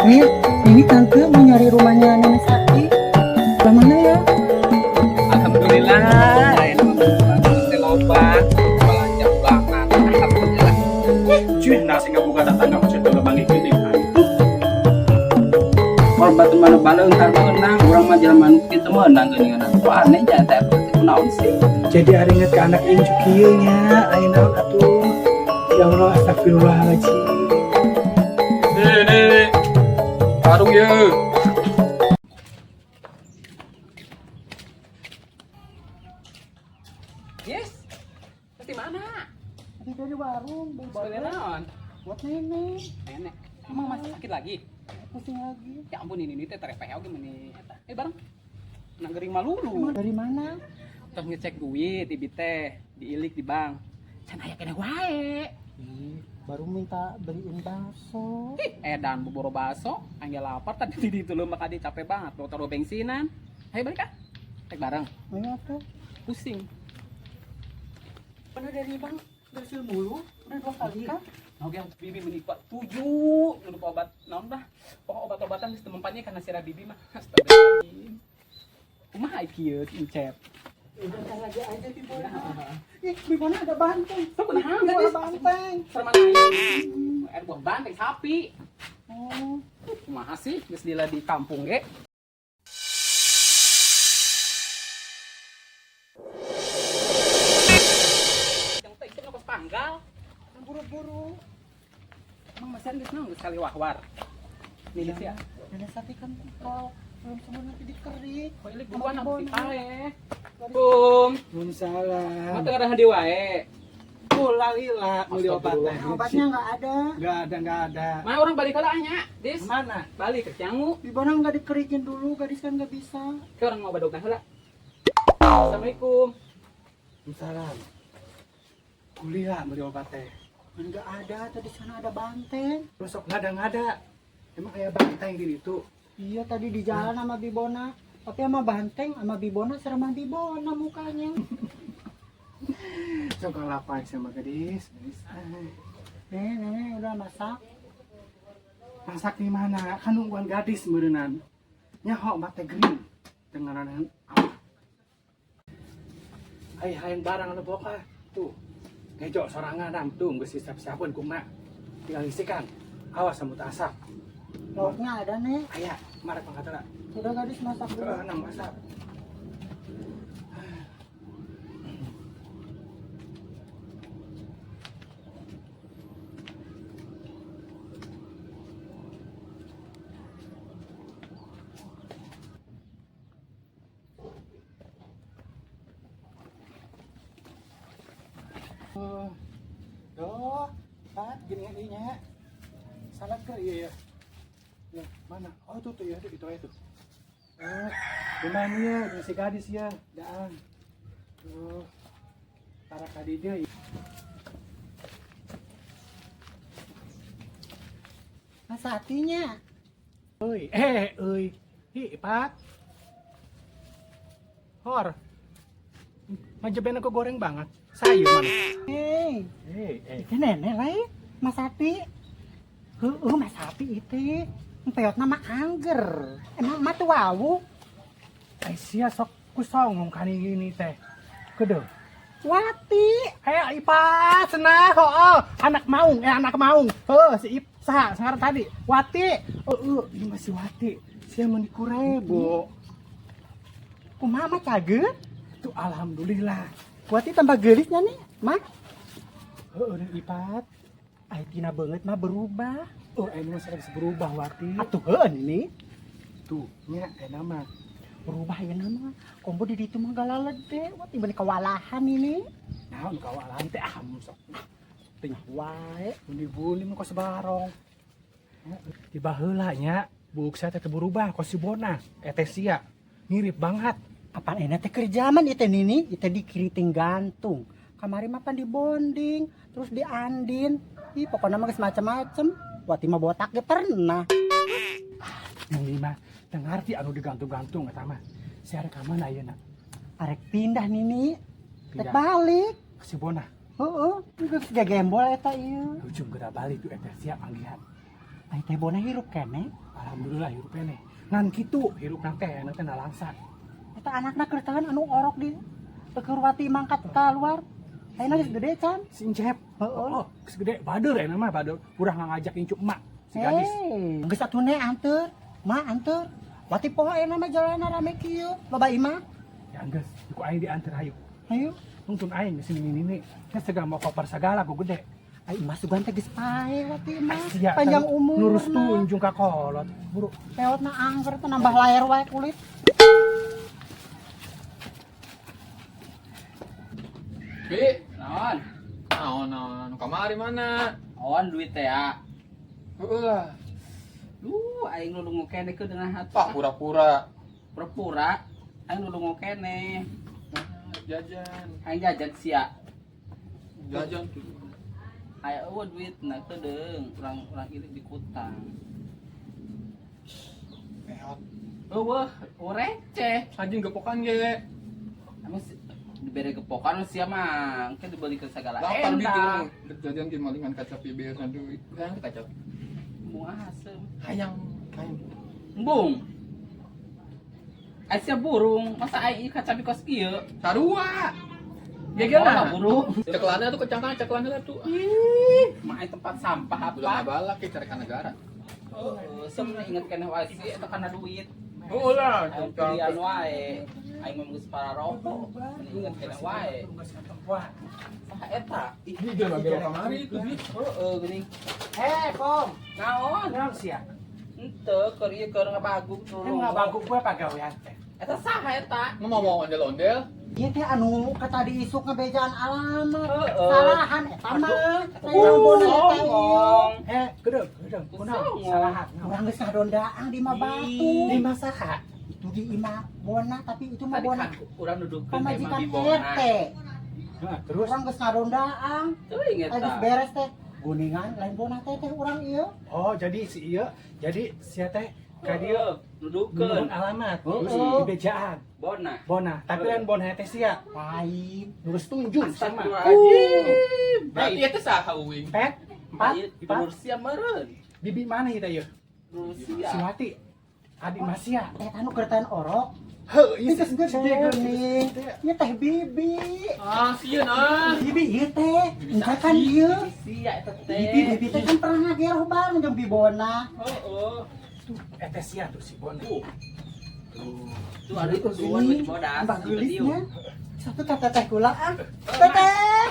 Nih, ini tante mau nyari rumahnya Nenek Sati. Sebelah mana ya? Alhamdulillah, ini mah loba belanja bulanan. Alhamdulillah. Cuy, nasi ngabuka tetangga maksud udah bangkit gini. Kalau batu mana baleung ntar meunang, urang mah jelema nu kitu meunang geuningan. Kok aneh nya teh kunaon sih? Jadi ari inget ke anak incu kieu nya, aya naon atuh. Ya Allah, astagfirullahaladzim. Nih, Warung ye. Yes. Di mana? Tadi dari warung, beli Sebenarnya naon? buat nenek. Nenek. Emang masih sakit lagi? Pusing lagi. Ya ampun, ini teh terepeh oge meni eta. Eh bareng. Nang gering malulu. Emang dari mana? Terus ngecek duit ibi teh, diilik di bank. Can aya keneh wae. Ih, baru minta beliin bakso. Ih, edan boboro baso, angge lapar tadi di ditu leumak adi capek banget, bawa taruh bensinan. Ayo balik ah. Tek bareng. Ayo tuh. Pusing. Mana dari bank? Berhasil mulu. Udah dua kali kan? Oke, bibi menikah tujuh, nu obat naon dah. Pokok obat-obatan geus teu mempannya karena sirah bibi mah. Astagfirullahaladzim. Kumaha kieu Incep? Udah ntar lagi aja di Bona. Ih, di Bona ada banteng. Sok kunaon Ada gadis? banteng. Serem aing. Air buah banteng sapi. Oh, Kumaha sih geus lila di kampung ge? Yang teh isep kos panggal. kan buru-buru. Emang masih geus naon geus kali wahwar. Nih geus ya. Nenek Sati kan kalau belum sembuh nanti dikerik. Kok ilik buruan aku si pae. Kum, Mun salah. mah teu ngarahan deui wae. Ulah lila meuli obat teh. Obatnya nggak ada. Enggak ada, enggak ada. Mah orang balik heula nya, Dis. Mana? Balik ke Canggu. Di Bona nggak dikerikin dulu, gadis kan nggak bisa. Ke orang mau badogna heula. Assalamualaikum. Salam. Kuliah beli obat teh. Kan nggak ada, tadi sana ada banteng. Terus sok ngada-ngada. Emang kayak banteng di ditu. Iya tadi di jalan sama Bibona. Tapi sama banteng, sama Bibona serem Bibona mukanya. Sok ngalapan sama gadis, gadis. Ay, Nih, nenek udah masak. masak di mana? Kan nungguan gadis meureunnan. Nyaho mate green. Dengaran apa? Ai hayang barang anu boka. Tuh. Ngejo sorangan am tuh geus siap-siapkeun kumaha. Tinggal ngisikan. Awas samut asap. Lauknya ada nih. Aya, marek pangkatna. Udah gadis masak dulu. Heeh, nang masak. Doh, Pat, gini ya, nya. Salah ke iya ya. Ya, mana? Oh, itu tuh ya, itu itu. Oh, lumayan ya, jeung si gadis ya, daan. Tuh, para kadidia. Mas Satinya. Euy, eh, euy. Hi, Pat. Hor. Majeben aku goreng banget. Sayur mana? Hei, Eh, eh. itu nenek lain. Mas Sati. Heeh, Mas Sati itu. Peot nama angger. Emang mah tuh wawu. Ai sia sok kusongong kan ini teh. Kedeu. Wati. Eh, Ipa, cenah, oh, anak maung, eh anak maung. Heuh, si Ip, saha, sekarang tadi. Wati. Oh, ini masih Wati. Sia meuni kurebo. Kumaha mah caget? Itu alhamdulillah. Wati tambah gelisnya nih, Mak. Heuh, eueuh Ipat. Ai tina beungeut mah berubah. Oh, ini mah geus berubah Wati. Atuh heuh ini. Tuh, nya enak mah. Berubah ya nama. Kombo di ditu mah galalede. Wati bener kewalahan ini. Naon kawalahan teh ah sok. Tengah wae. Bundi-bundi mah kos barong. Di baheula nya, buuk saya teh berubah kos si Bona, teh sia. Mirip banget. Apaan enak teh kerjaman itu nini, itu di keriting gantung. Kamari mah pan di bonding, terus di andin. Ih, pokoknya mah geus macem-macem. Wati mah botak ge pernah. Ini mah teu ngarti anu digantung-gantung eta mah. Si arek ka mana ayeuna? Arek pindah nini, rek Pindah. balik. Ke si Bona. Heeh, geus gagembol eta ieu. Ujung geura balik tuh eta sia panggihan. Ai teh Bona hirup keneh. Alhamdulillah hirup keneh. Ngan kitu hirup teh anak teh nalangsa. Eta anakna keur tahan anu orok di keur Wati mangkat keluar. Ayeuna geus gede can. Si Encep. Heeh. Oh, geus gede bader enak mah bader. Purah ngajak incu emak si gadis. Hey, geus atuh ne anteur. Ma anteur. Wati poho ayeuna mah jalanna rame kieu. Loba imah. Ya geus, ku aing diantar hayu. Hayu. Tungtun aing geus nini nini. Geus segala mau koper segala ku gede. Ai imah sugan teh geus pae Wati mah. Sia, Panjang umur. Nurus tunjung ka kolot. Buru. Peotna angker teh nambah layar wae kulit. Bi, Naon? naon naon anu kamari mana? Awan duit teh ya. Heeh lah. Duh, aing nulungu keneh ke dengan hati. Pak pura-pura. Pura-pura aing nulungu keneh. Nah, jajan. Aing jajan sia. Jajan tuh. Aya eueuh duitna kedeung, urang-urang ieu dikutang. Peot. Eueuh, receh. Anjing gepokan ge. Emang dibere gepokan sia mah, engke dibelikeun sagala Lapar gitu. enak. Jajan ge malingan kaca bibirna duit. Hayang kaca. Embung asem. Hayang, hayang. Embung. Ai sia burung, masa ai ieu kaca kos ieu? Sarua. Gegelna Mana? burung. Ceklana tuh kecangkan, ceklana tuh. Ih, mah ai tempat sampah Udah apa? ngabalak ke cari negara. Heeh, semua inget keneh wae sih eta kana duit. Heeh lah, Aing pilihan wae. Aing mah geus pararokok, inget keneh wae. Saha eta? Ini dia lagi kamari itu bi. Heeh, geuning. Eh, Kom. Naon? Naon sia? Henteu keur ieu keur ngabaguk Kan ngabaguk gue pagawean teh. Eta saha eta? Mau mau ondel-ondel. Ieu teh anu ka tadi isuk ngebejaan alamat. Heeh. Salahan eta mah. Lain bona eta ieu. Songong. Eh, gedeng, gedeng. Kunaon? Songong. Salahan. Naon? Urang geus ngadondaan di imah batu. Di masa saha? Itu di imah bona tapi itu mah Tadi bona kan urang nuduhkeun teh mah pamajikan Bibona. RT. Heeh, terus Urang geus ngadondaan. Teuing Geus eta. beres teh. Guningan lain bona teh teh urang ieu. oh jadi si ieu, jadi sia teh ka dieu Heeh, nuduhkeun nuduhkeun alamat, terus Heeh. di bejaan. Bona. Bona, tapi lain bona teh sia. Lain. Nurus tunjung sama. Astagfirullahaladzim. Berarti itu saha uing. Pet, empat, Ieu empat. Rusia meureun. Bibi mana kita ieu? Rusia. Si Wati. Adik Masia. Eta anu kertaan orok. Heuh, Ieu geus gede geuning. Ieu teh bibi. Ah, sieun ah. Bibi ieu teh. Bibi Engke kan ieu. Rusia eta teh. Bibi bibi teh kan pernah ngageroh bareng jeung Bibona. Heeh. Tuh, eta sia tuh si Bona. Tuh. Tuh ada tuan di bodas. Mbak gelisnya. Satu kata teteh kula ah. Teteh.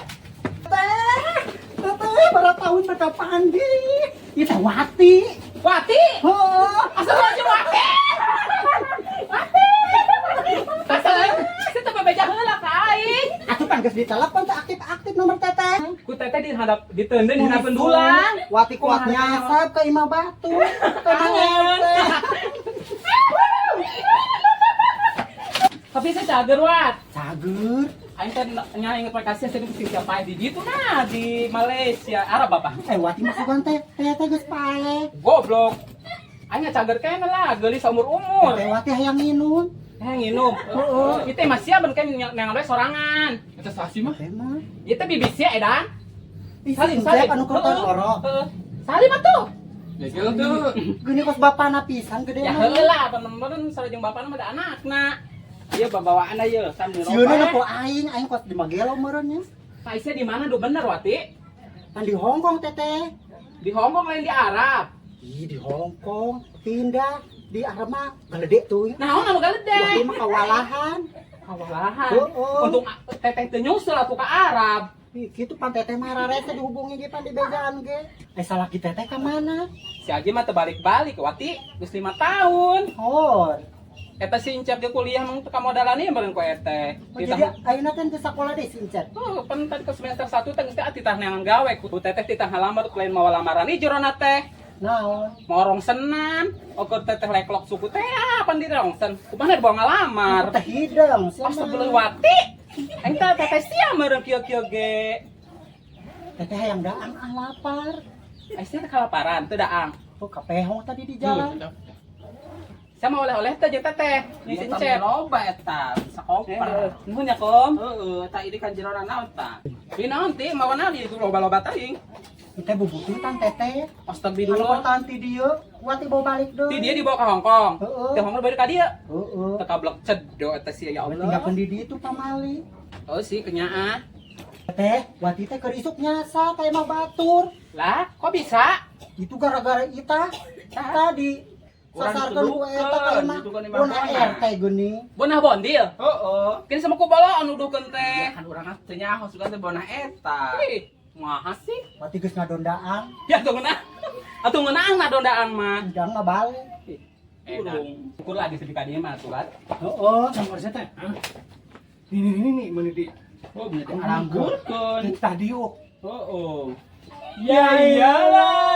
Teteh. Teteh berapa tahun mereka panggil. Ieu teh Wati. Wati. Heeh. Astagfirullahaladzim Wati. Wati. Asal saya teh bebeja heula ka aing. Atuh pan geus ditelepon teh aktif-aktif nomor teteh. Ku teteh dihadap diteundeun dihadapeun dulang. Wati kuat nyasab ke imah batu. Tenang ente. Tapi saya cager Wat. Cager. Aing teh nya inget makasih saya di siapa di ditu nah di Malaysia Arab apa? Eh Wati masukan teh teh teh geus pae. Goblok. Aing cager keneh lah, geulis umur-umur. Teh Wati hayang minum. Eh nginum. Heeh. Itu mah sia ben kan yang we sorangan. Eta saha sih mah? Teh mah. Ieu teh bibi sia edan. Ih, salim anu kertaan orok. Heeh. Salim atuh. Gegel tuh. Gini kos bapana pisan gede Ya mah. heula lah, temen-temen sareng bapana mah da anakna. Ieu babawaan ieu sam di Sieuna nempo aing, aing kos di Magelo meureun nya. Pak Isya di mana duh bener Wati? Kan di Hong Kong teteh. Di Hong Kong lain di Arab. Ih, di Hong Kong pindah di Arab mah geledek tuh. Naon anu Wati galedek? mah kawalahan. Kawalahan. Heeh. Untung teteh teu nyusul atuh ka Arab. Ih, kitu pan teteh mah rarese dihubungi ge pan di bejaan ge. Eh salah kita teteh ka mana? Si Aji mah terbalik-balik Wati, geus 5 tahun. Hor. Eta si Incep ge kuliah mah teu kamodalan ieu meureun ku eteh. Oh, jadi ayeuna teh teu sakola deui si Incet. Oh, pan tadi ke semester 1 teh geus teh titah neangan gawe ku teteh titah ngalamar lain mawa lamaran ieu jerona teh. Naon? Mau rongsenan, okur teteh leklok suku teh ah, pan di rongsen. Kumaha dibawa ngalamar. Teh hidung sia mah. Astagfirullahaladzim. Aing teh teteh sia meureun kieu-kieu ge. Teteh hayang daang ah lapar. Aing sia teh kalaparan teu daang. Tuh kapehong tadi di jalan. Sama oleh-oleh teh jeung teteh. Di si Encep. Loba eta sakoper. Nuhun ya, Kom. Heeh, eta ini kan jerona naon ta? Di naon ti mawa naon itu loba-loba teuing. Kita bubututan teteh. Anu Astagfirullah. pertahan ti dieu, Wati bawa balik deui. Ti dia dibawa ke Hong Kong. Heeh. Ti Hong Kong balik ka dieu. Heeh. Tekablek cedo eta sia, ya Allah. Tinggalkeun di dieu tuh pamali. Oh sih kenyaah. Teteh, Wati teh keur isuk nyasa ka imah batur. Lah, kok bisa? Itu gara-gara ita tadi Kurang sasarkeun ku eta ka imah. dituduhkeun imah Pun bona. RT geuning. Bonah bondil. Heeh. Kini sama ku bala anu nuduhkeun teh. Ya kan urang teh nyaho sugan teh bonah eta. Ih, maha sih. Wati geus ngadondaan, Ya tuh ngeunah. Atuh ngeunah ngadondaan mah. ujang mah balik. Urung. Ukur lagi sedih ka dieu mah atuh lat. Heeh. Sama saya teh. Hah? Ini ini nih mana di Oh, bener diaranggurkeun. tadi yuk. Oh, oh. Ya iyalah.